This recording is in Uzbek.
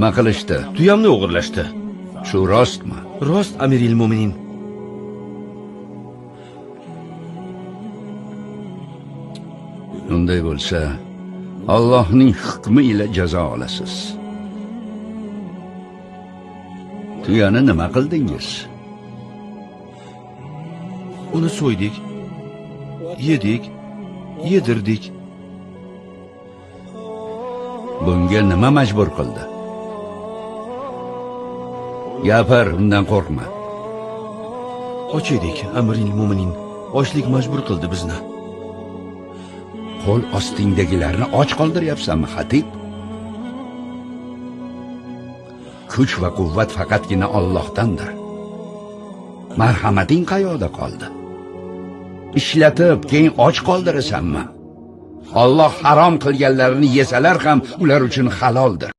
Nima qilishdi? Tuyamni o'g'irlashdi. Shu rostmi? Rost, Amiril Mo'minin. Unday bo'lsa, Allohning hukmi ila jazo olasiz. Tuyani nima qildingiz? Uni so'ydik, yedik, yedirdik. Bunga nima majbur qildi? Gapir, undan qo'rqma. Och edik, Amiril Mo'minin. Ochlik majbur qildi bizni. Qo'l ostingdagilarni och qoldiryapsanmi, xatib? Kuch va quvvat faqatgina Allohdandir. Marhamating qayoqda qoldi? Ishlatib, keyin och qoldirasanmi? Alloh harom qilganlarini yesalar ham ular uchun haloldir.